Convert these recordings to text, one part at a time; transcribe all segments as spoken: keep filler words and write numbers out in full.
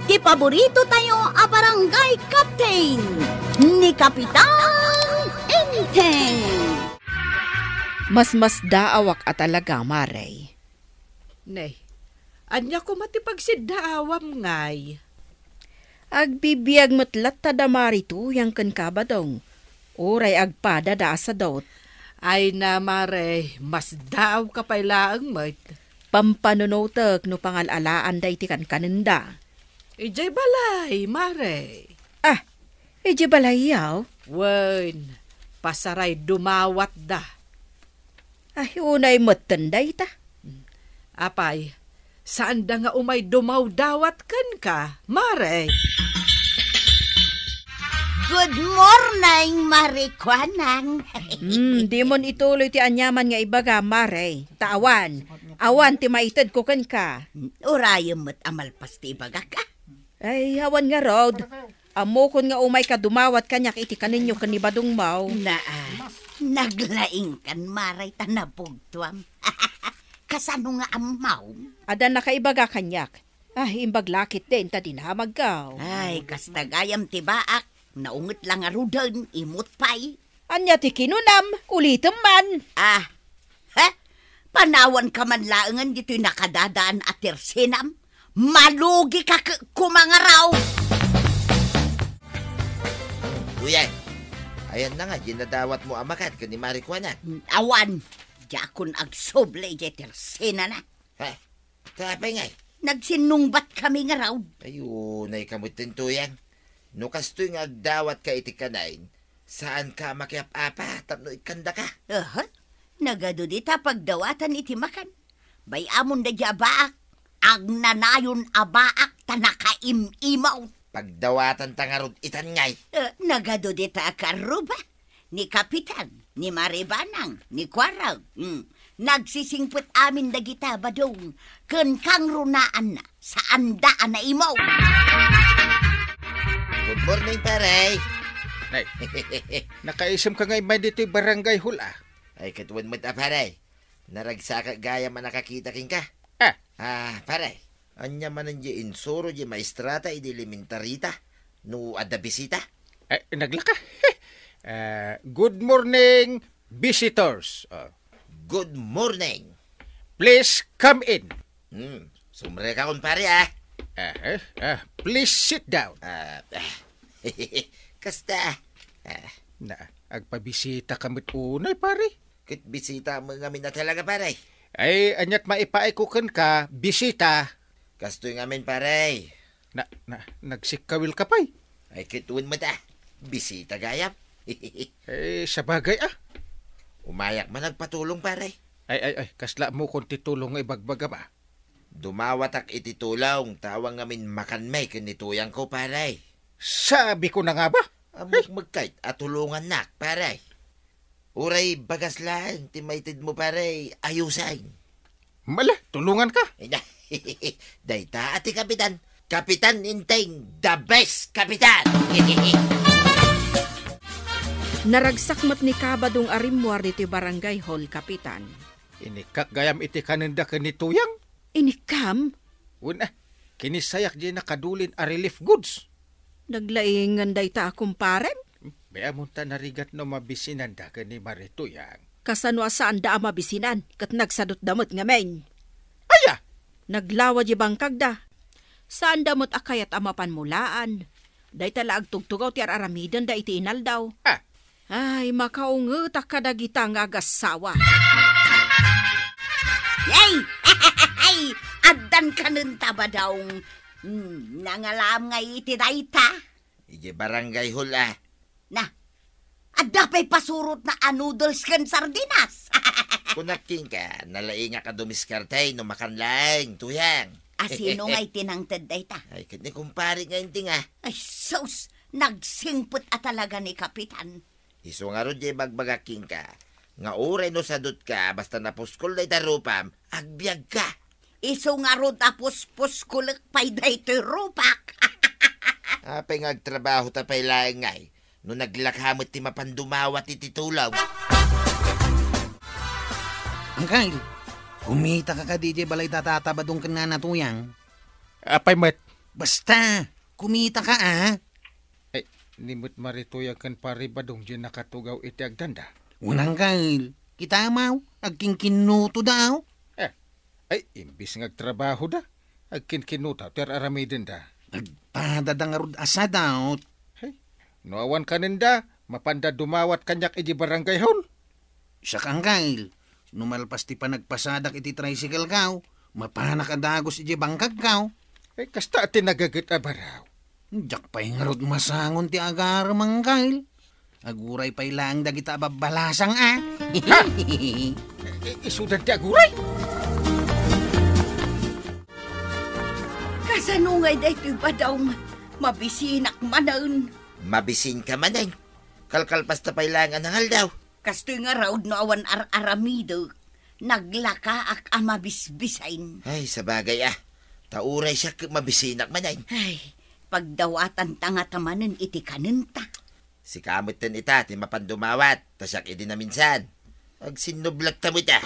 ti paborito tayo a barangay captain, ni Kapitan Enteng. Masmasdaawak a talaga, Mare. Nay, ania koma ti pagsiddaawam ngay? Agbibiag met latta da Mare Tuyang ken Kabadong, uray agpada da a sadot. Ay na, Mare, masdaawka pay laeng met. Pampanunotek no pangal-alaanda iti kankanenda. Idiay balay, Mare. Ah, idiay balay, yaw? Wen, pasaray dumawatda. Ay, unay metten dayta. Apay, saanda nga umay dumawdawat kenka, Mare? Good morning, Mare Kuanang. Hmm, dimon ituloy ti aniaman nga ibaga, Mare. Ta awan, awan ti maitedko kenka. Urayem met a malpas ti ibagak, ah. Ay, awan ngarud. Ammokon nga umayka dumawat kaniak iti kaninyo ken ni Badong Maw. Naa, naglaingkan, Mare, ta nabugtuam. Kasano nga ammom? Adda nakaibaga kaniak. Ay, imbag la ketdin ta dinamagkaw. Ay, kasta gayam ti baak. Naunget la ngaruden, imut pay. Ania ti kinunam? Ulitem man. Ah, he? Panawanka man laengen ditoy nakadadaan a tersenam? Malugika koma ngarud! Uy, ay. Ayanna nga, diay nadawatmo a makan ken ni Mare Kuanang. Awan, diakon agsubli diay tersenana. Ha? Ta apay ngay? Nagsinnungbatkami ngarud. Ay, unayka metten, Tuyang. No kastoy nga agdawatka iti kanayon, saanka a makiap-apa tapno ikkandaka. Aha, nagadu dita pagdawatan iti makan. Bay-amon daydiay a baak, agnanayon a baak ta nakaim-imaw. Pagdawatanta ngarud itan ngay. Eh, nagadu dita a karruba. Ni Kapitan, ni Mare Banang, ni Kuarag. Hmm. Nagsisingpet amin dagita, Badong, ken kangrunaanna, saanda a naimaw. Good morning, pare. Nay, nakaisemka nga immay ditoy barangay hall, ah. Ay, ket wen met a, pare. Naragsakak gayam a nakakita kenka. Ah. Ah, pare. Ania manen diay insuro diay maestrata idi elementarita no adda bisita? Eh, naglaka. Ah, good morning, visitors. Ah. Good morning. Please come in. Hmm, sumrekakon, pare, ah. Ah, eh, ah, please sit down. Ah, ah. Kasta. Ah. Na, agpabisitaka met unay, pare. Ket bisita met ngamin a talaga, pare. Ay, aniat maipaayko kenka, bisita. Kastoy ngamin, pare. Na, na, nagsikkawilka pay? Ay, ket wen met a. Bisita gayam. Eh, sabagay, ah. Umayak man agpatulong, pare. Ay, ay, ay, kasla ammokon ti tulong nga ibagbagam, ah. Dumawatak iti tulong, ta awan ngamin makanmi ken ni Tuyangko, pare. Sabiko na nga ba? Ammok met kayat a tulongannak, pare. Uray bagas laeng ti maitedmo, pare, ayusen. Mala, tulonganka. Dayta a ti kapitan. Kapitan Enteng, the best kapitan! Naragsak met ni Kabadong a rimmuar ditoy barangay hall, Kapitan. Inikkak gayam iti kanenda ken ni Tuyang. Inikkam? Wen, ah, kinisayak diay nakadulin a relief goods. Naglaingen dayta a kumparem? Bay-amon ta narigat no mabisinanda ken ni Mare Tuyang. Kasano a saanda a mabisinan ket nagsadutda met ngamin? Aya! Naglawa diay bangkagda. Saanda met a kayat a mapanmulaan. Dayta la agtugtugaw ti ar-aramidenda iti inaldaw. Ah. Ay, makaungetak kadagita nga agassawa. Yay! Ay, addan kanen ta, Badong. Hmm, nangalam nga iti dayta? Idiay barangay hall, ah. Na, adda pay pasurotna a noodles ken sardinas. Kunak kenka, nalaingak a dumiskarte no makan laeng, Tuyang. A sino ngay ti nangted dayta? Ay, ket ni kumpare nga inting, ah. Ay, sus! Nagsingpet a talaga ni Kapitan. Isu ngarud diay ibagbagak kenka, nga uray no sadutka, basta napuskol dayta rupam, agbiagka. Isu ngarud a puspuskolek pay daytoy rupak. Apay nga agtrabahota pay laeng ngay, no naglaka met ti mapan dumawat iti tulong. Angkel, kumitaka kadi idiay balay da Tata Badong ken Nana Tuyang? Apay met, Basta, kumitaka, a. Ay, ni met Maritoy ken Pari Badong diay nakatugaw iti agdanda. Wen, Angkel, kitaem, agkinkinnutoda, a. Eh, ay, imbes nga agtrabahoda, agkinkinnuto ti ar-aramidenda. Nagpadada ngarud a sadaut. Hey, no awan kanenda, mapanda dumawat kaniak iti barangay hall. Siak, Angkel, no malpas ti panagpasadak iti tricycle-ko, mapanak a dagus iti bangkagko. Ay, kasta ti nagaget a baro. Diak pay ngarud masangon ti agarem, Angkel. Aguray pay laeng dagita a babbalasang, a. Ha? I-, isudan ti aguray? Kasano ngay daytoy, Badong? Mabisinak manen. Mabisinka manen? Kalkalpasta pay laeng a nangaldaw. Kastoy ngarud no awan ar-aramidek, naglakaak a mabisbisin. Ay, sabagay, a. Ta uray siak ket mabisinak manen. Ay, pagdawatanta ngata manen iti kanenta. Sika metten ita ti mapan dumawat, ta siak idi naminsan. Agsinnublakta met, a.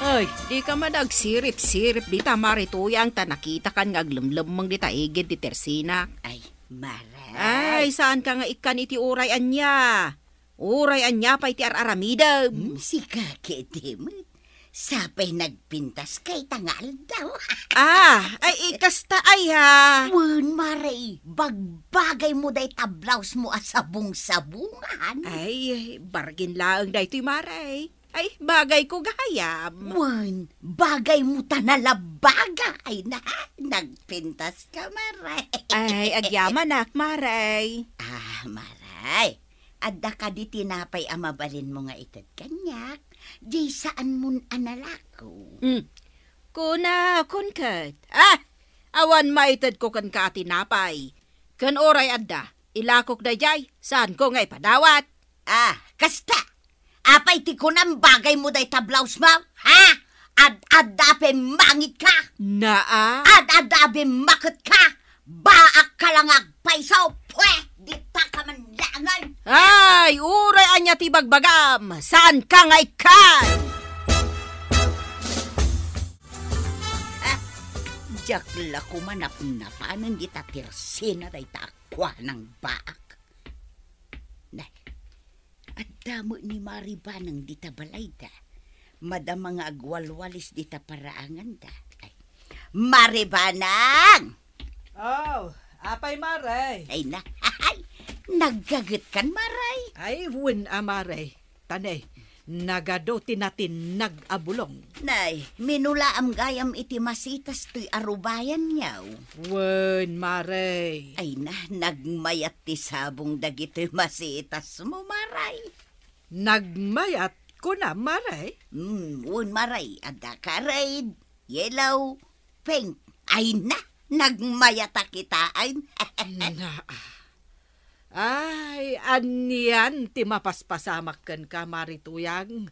Ay, dika man agsirip-sirip dita, Maritoyang, ta nakitakan nga aglemlemmeng dita igid ti tersinak. Ay, Maray. Ay, saanka nga ikkan iti uray ania? Uray ania pay ti ar-aramidem? Hmm, sika ketdi met. Sapay nagpintaska ita nga aldaw. Ah, ay, ikasta ay, ha? Wen, Maray, bagbagaymo dayta blousemo a sabong-sabongan. Ay, bargain laeng daytoy, Maray. Ay, bagayko gayam. Wen, bagaymo ta nalabbaga. Ay na, nagpintaska, Maray. Ay, agyamanak, Maray. Ah, Maray. Adda kadi tinapay a mabalinmo nga ited kaniak? Diay saanmon a nalako. Hmm. Kunakon ket. Ah! Awan maitedko kenka a tinapay. Ken uray adda, ilakok daydiay, saanko nga ipadawat. Ah, kasta! Apay ti kunam bagaymo dayta blousemo? Ha? Ad-adda a pimmangitka? Naa? Ad-adda a bimmaketka? Baakka la nga agpayso? Pwe! Ditaka man laengen! Ay, uray ania ti bagbagam, saanka nga ikkan! Ah, diak la koma napnapanen dita tersina dayta a kuanang baak. Nay, adda met ni Maribanang dita balayda. Madama nga agwalwalis dita paraanganda. Ay. Maribanang! Oh, apay, Maray? Ay na, ay, naggagetkan, Maray? Ay, wen a, Maray. Ta ne, nagadu ti natinnag a bulong. Nay, minulaam gayam iti masitas toy arubayan, yaw. Wen, Maray. Ay na, nagmayat ti sabong dagitoy masitasmo, Maray. Nagmayat, kuna, Maray? Hmm, wen, Maray, adda ka red, yellow, pink. Ay na, nagmayat a kitaen. Naa. Ay, anian ti mapaspasamak kenka, Marituyang?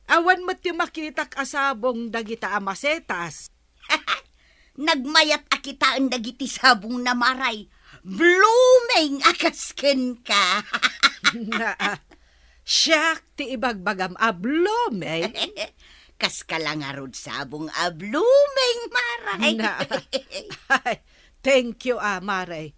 Awan met ti makitak a sabong dagita a masetas. Nagmayat a kitaen dagiti sabongna, Maray. Blooming a kas kenka. Naa. Siak ti ibagbagam a blooming. Kaska la ngarud sabong a blooming, Maray. Na, ay, thank you, a, Maray.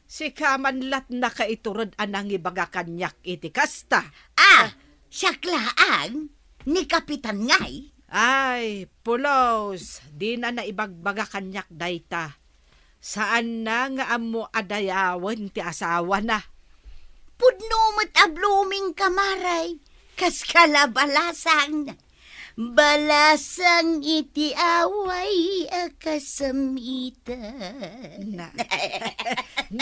Sika man lat nakaitured a nangibaga kaniak iti kasta. Ah, siak laeng, ni Kapitan ngay. Ay, pulos, dina naibagbaga kaniak dayta. Saanna nga ammo a dayawen ti asawana. Pudno met a blooming ka, Maray. Kaska la balasang. Balasang iti away a kasamitan. Na.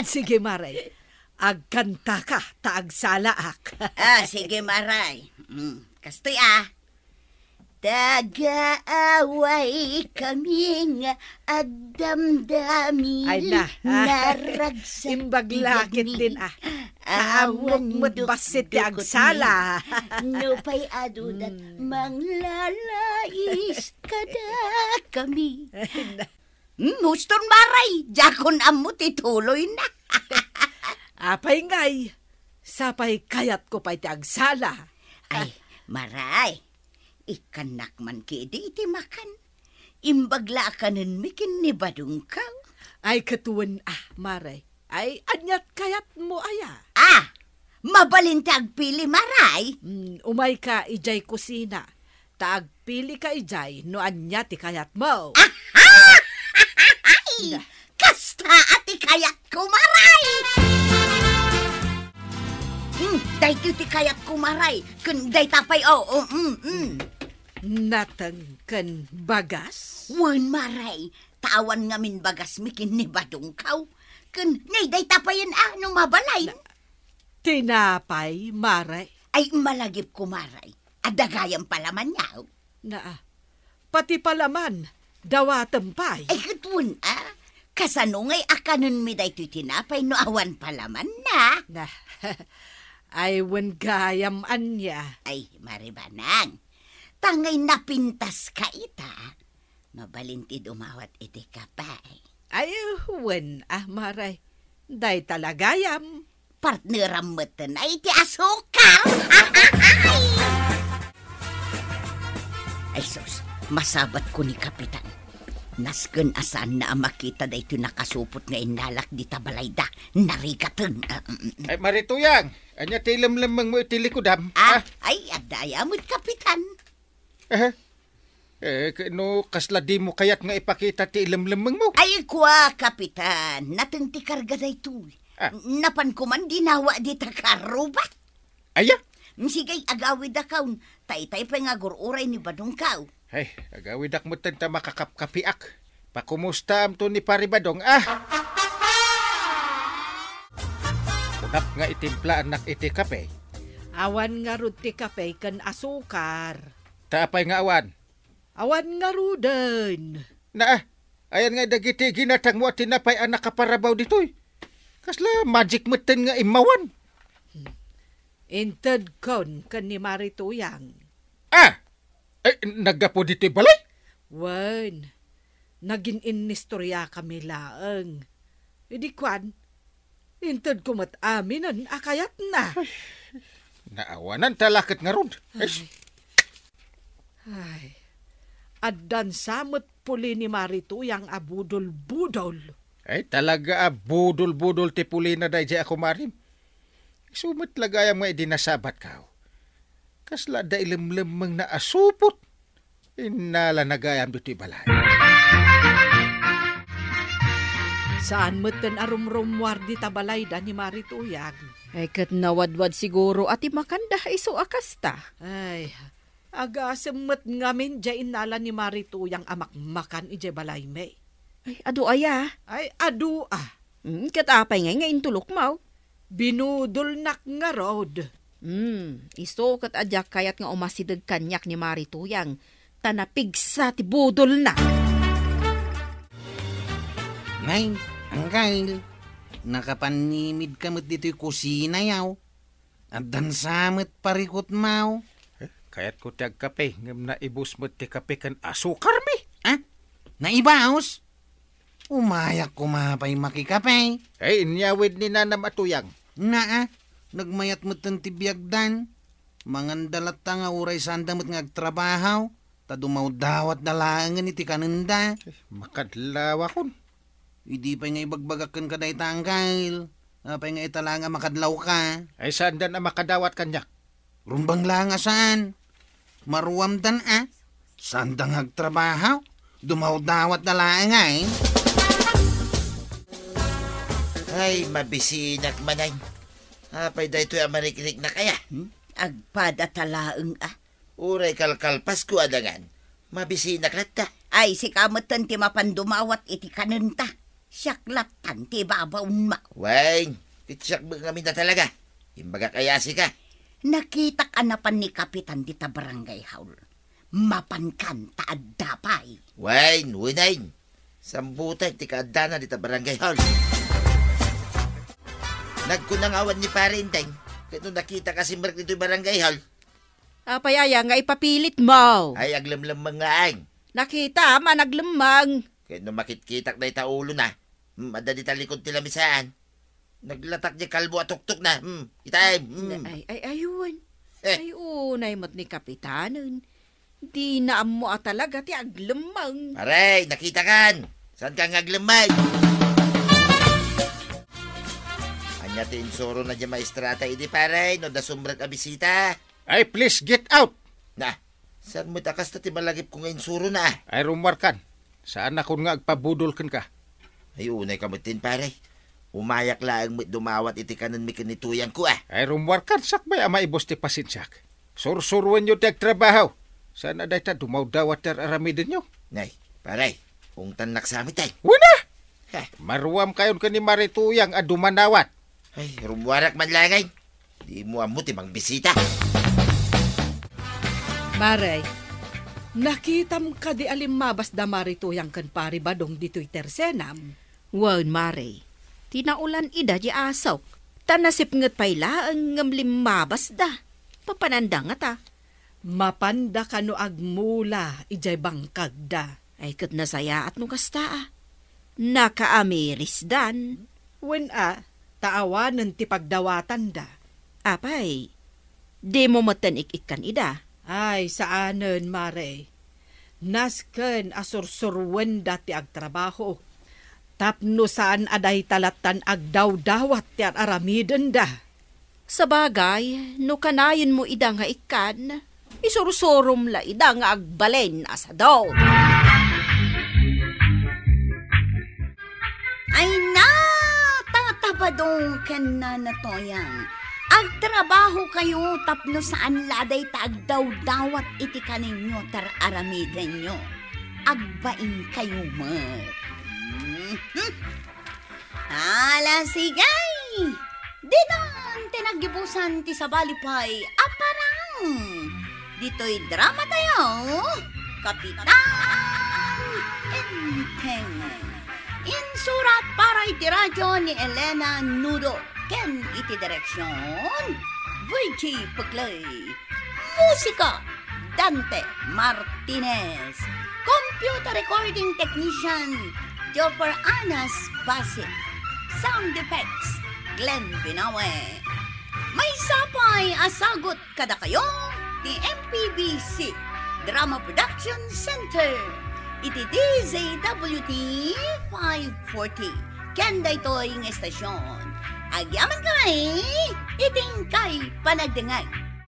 Sige, Maray. Agkantaka ta agsalaak. Ah, sige, Maray. Mm, kastoy, ah. Taga-away kami nga agdamdami. Ay na, ah. Naragsak. Imbag lakit din, ah. Kaamok met bassit ti agsala. No pay adudat, mm, manglalais kada kami. Ay na. Hmm, huston, Maray, diakon ammo ti tuloyna. Apay ngay, sapay kayatko pay ti agsala. Ay, Maray, ikkannak man kidi iti makan. Imbag la a kanenmi ken ni Badongkaw. Ay, ket wen, ah, Maray. Ay, ania ti kayatmo aya? Ah! Mabalin ti agpili, Maray? Mm, umayka idiay kusina. Ta agpilika idiay no ania ti kayatmo. Ay! Na. Kasta a ti kayatko, Maray! Hmm, daytoy ti kayatko, Maray. Ken dayta pay, oh, oh, mm, mm. Nateng ken bagas? Wen, Maray. Ta awan ngamin bagasmi ken ni Badongkaw. Ken nay dayta payen a no mabalin. Na, tinapay, Maray? Ay, malagipko, Maray. Adda gayam palamanyo. Na, pati palaman, dawatem pay. Ay, ket wen, a? Kasano ngay a kanenmi daytoy tinapay no awan palamanna? Na, ay, wen gayam ania. Ay, Maribanang, ta ngay napintaska ita, mabalin ti dumawat iti kape. Ay, wen, ah, Maray. Dayta la gayam. Partneram metten ay ti asukar. Ay, sus, masabatko ni Kapitan. Nasken a saanna a makita daytoy nakasupot nga innalak dita balayda. Narigaten. Ah, mm, mm. Ay, Marituyang, ania ti lemlemmengmo iti likudam? Ah, ah? Ay, adda aya met, Kapitan. Eh, eh, ke-, no kasla dimo kayat nga ipakita ti ilemlemmengmo? Ay, kua, Kapitan, nateng ti karga daytoy. Ah. Napanko man dinawa dita karro ba? Aya? Sige, agawidakon. Taytay pay nga agur-uray ni Badongkaw. Ay, agawidak metten ta makakapkapiak. Pakumustaamto ni Pari Badong, ah? Kunak nga itimplaannak iti kape. Awan ngarud ti kape ken asukar. Ta apay nga awan? Awan ngaruden. Naa, ayan nga dagiti ginatangmo a tinapay a nakaparabaw ditoy. Kasla magic metten nga immawan. Intedkon ken ni Marituyang. Ah! Ay, naggapu ditoy balay? Wen, nagin-innistoriakami laeng. Idi kuan, intedko met aminen a kayatna. Ay, naawanan ta la ket ngarud. Ay. Ay. Ay, addan sa met puli ni Marituyang a budol-budol. Ay, talaga a budol-budol ti pulina daydiay a kumarim. Isu met la gayam nga idi nasabatko. Kasla adda ilemlemmengna a supot. Innalana gayam ditoy balay. Saan metten a rumrummuar dita balayda ni Marituyang. Ay, ket nawadwad siguro a ti makanda isu a kasta. Ay, agasem met ngamin diay innala ni Marituyang a makmakan idiay balaymi. Ay, adu aya? Ay, adu a. Mm, ket apay ngay nga intulokmo? Binudolnak ngarud. Hmm, isu ket a diak kayat nga umasideg kaniak ni Marituyang, ta napigsa ti budolna. Nay, Angkel, nakapannimidka met ditoy kusina, yaw. Addan sa met parikutmo. Eh, kayatko ti agkape, ngem naibus met ti kape ken asukarmi. Ah? Naibus? Umayak koma pay makikape. Ay, inyawid ni Nanam a Tuyang. Naa, nagmayat metten ti biagdan. Manganda latta nga uray saanda met nga agtrabaho, ta dumawdawatda laengen iti kanenda. Makadlawakon. Idi pay nga ibagbagak kenka dayta, Angkel. Apay nga ita laeng a makadlawka? Ay, saandan a makadawat kaniak? Rumbeng laeng a saan. Maruamdan a. Saanda nga agtrabaho. Dumawdawatda laeng, ay. Ay, mabisinak man, ay. Apay daytoy a marikriknak aya? Hmm? Agpada ta laeng a. Uray kalkalpasko a dangan. Mabisinak latta. Ay, sika metten ti mapan dumawat iti kanenta. Siak lattan ti ibabaonmo. Wen, ket siak met ngamin a talaga. Imbagak aya a sika. Nakitak a napan ni Kapitan dita barangay hall. Mapankan ta adda pay. Wen, wenay. Sambutek ti kaaddana dita barangay hall. Nagkuna nga awan ni Pare Enteng, ket no nakitak a simrek ditoy barangay hall, Apay aya nga ipapilitmo? Ay, aglemlemmeng nga, ay. Nakita, man, aglemeng. Ket no makitkitak dayta ulona, hmm, adda dita likod ti lamisaan. Naglatak diay kalbo a tuktok na, hmm, itaem, hmm. Ay, ay, ay, wen. Eh. Ay, unay met ni Kapitanen. Dina ammo a talaga ti aglemmeng. Pare, nakitakan. Saanka nga aglemmeng? Ania ti insurona diay maestrata idi, pare, no adda sumrek a bisita? Ay, please get out! Na, saan met a kasta ti malagipko nga insurona, a? Ay, rummuarkan. Saanakon nga agpabudol kenka. Ay, unayka metten, pare. Umayak laeng met dumawat iti kanenmi ken ni tuyangko, a. Ay, rummuarkan, sakbay a maibus ti pasensiak. Sursuruenyo ti agtrabaho. Saan a dayta dumawdawat ti ar-aramidenyo? Nay, pare, ungtannak sa met, ay. Wen a! Heh. Maruamkayon ken ni Mare Tuyang a dumanawat. Ay, rummuarak man laeng, ay. Dimo ammo ti mangbisita. Mare, nakitam kadi a limmabas da Mare Tuyang ken Pare Badong ditoy tersenam? Wen, Mare. Ti naulan ida diay asok. Ta nasipnget pay laeng ngem limmabasda. Papananda ngata? Mapanda kano agmula idiay bangkagda. Ay, ket nasayaat no kasta, a. Nakaamirisdan. Wen a, ta awanen ti pagdawatanda. Apay, dimo metten ik-ikkan ida? Ay, saanen, Mare. Nasken a sursuruenda ti agtrabaho. Tapno saan a dayta lattan agdawdawat ti ar-aramidenda. Sabagay, no kanayenmo ida nga ikkan, isursurom la ida nga agbalin a sado. Ay na, Tata Badong ken Nana Toyang, agtrabahokayo tapno saan la a dayta agdawdawat iti kanenyo ti ar-aramidenyo. Agbainkayo met. Mhm. Ala, sige! Ditan ti naggibusan ti sabali pay a parang ditoy dramatayo, Kapitan Enteng. Insurat para iti radio ni Elena Nudo ken iti direksion, Virgie Puclay. Musika, Dante Martinez. Computer recording technician, Jopper Anas Basit. Sound effects, Glenn Binawe. Maysa pay a sagut kadakayo ti M P B C Drama Production Center iti D Z W T five forty. Ken daytoy nga estasion, agyamankami iti inkay panagdengngeg.